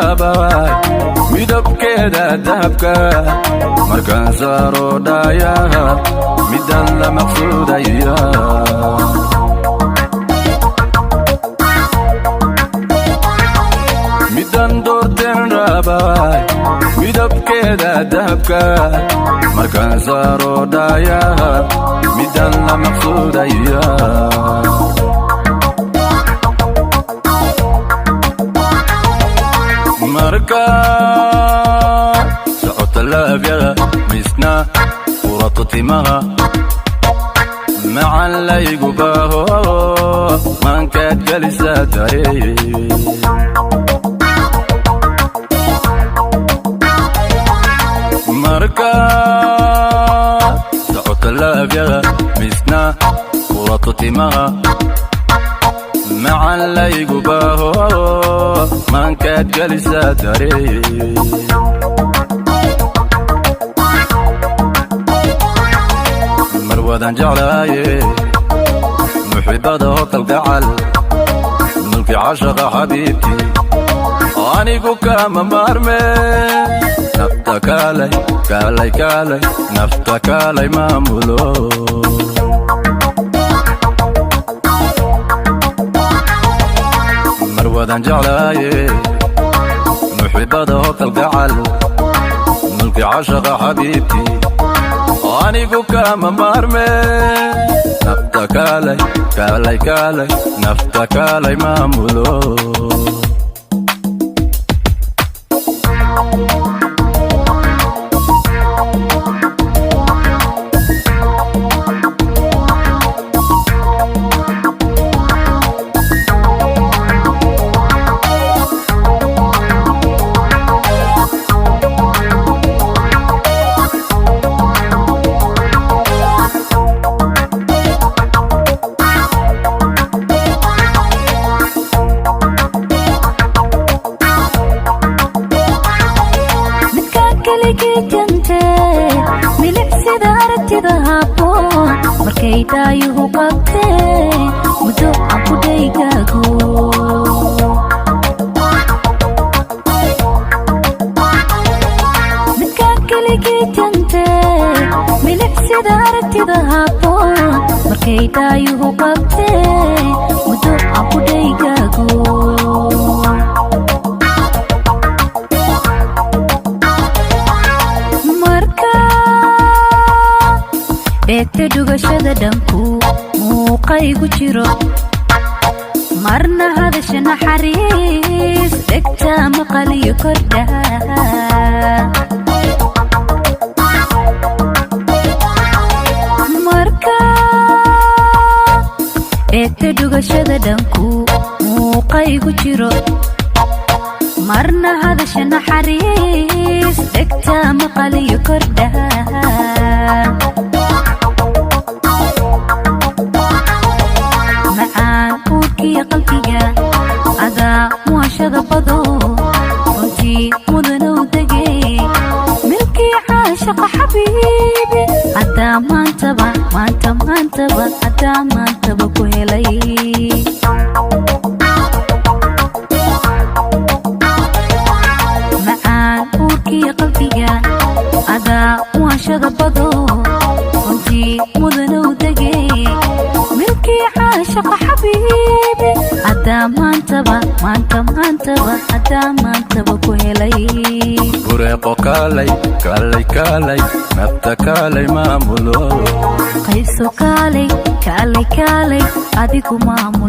Rabay midabkeeda dahabka, markaan saaro dhaayaha, midaan la maqsuudaya. Midaan doorteen rabay midabkeeda dahabka, markaan saaro dhaayaha, midaan la maqsuudaya. Marka socota laafyada, misna furato timaha, macan laygu baaho, maankaad gelisaa daree. Marka socota laafyada, misna furato timaha, macan laygu baaho, maankaad gelisaa daree. Marwadaan jeclaaye, muxibada oo kalgacal, mulki cashaqa, xabiibtii, anigu kama maarme. Nafta kaalay, kaalay, kaalay, nafta kaalay maamulo. Marwadaan jeclaaye, muxibada oo kalgacal, mulki cashaqa, xabiibtii, anigu kama maarme. Nafta kaalay, kaalay, kaalay, nafta kaalay maamulo. Midkaan keligii jantee, milicsida aragtida habboon, markay daayuhu qabtee, muddo aan ku dhaygaago. Midkaan keligii jantee, milicsida aragtida habboon, markay daayuhu qabtee, muddo aan ku dhaygaago. Marka eegta dhugashada dhanku muuqaygu jiro, marna hadasha naxariis dhegta maqaliyo kordha. Marka eegta dhugashada dhanku muuqaygu jiro, marna hadasha naxariis dhegta maqaliyo kordha. Macaan uurkiya qalbiga adaa muashada bado, runtii mudanow degay, milkii caashaqa, xabiibi, haddaa maantaba, maanta, maantaba, haddaa maantaba ku helay. Macaan uurkiya qalbiga adaa muashada bado, runtii mudanow degay, milkii caashaqa, xabiibi, haddaa maantaba, maanta, maantaba, haddaa maantaba ku helay. Bureeqo kaalay, kaalay, kaalay, nafta kaalay maamulo. Qaybso kaalay, kaalay, kaalay, adigu maamul.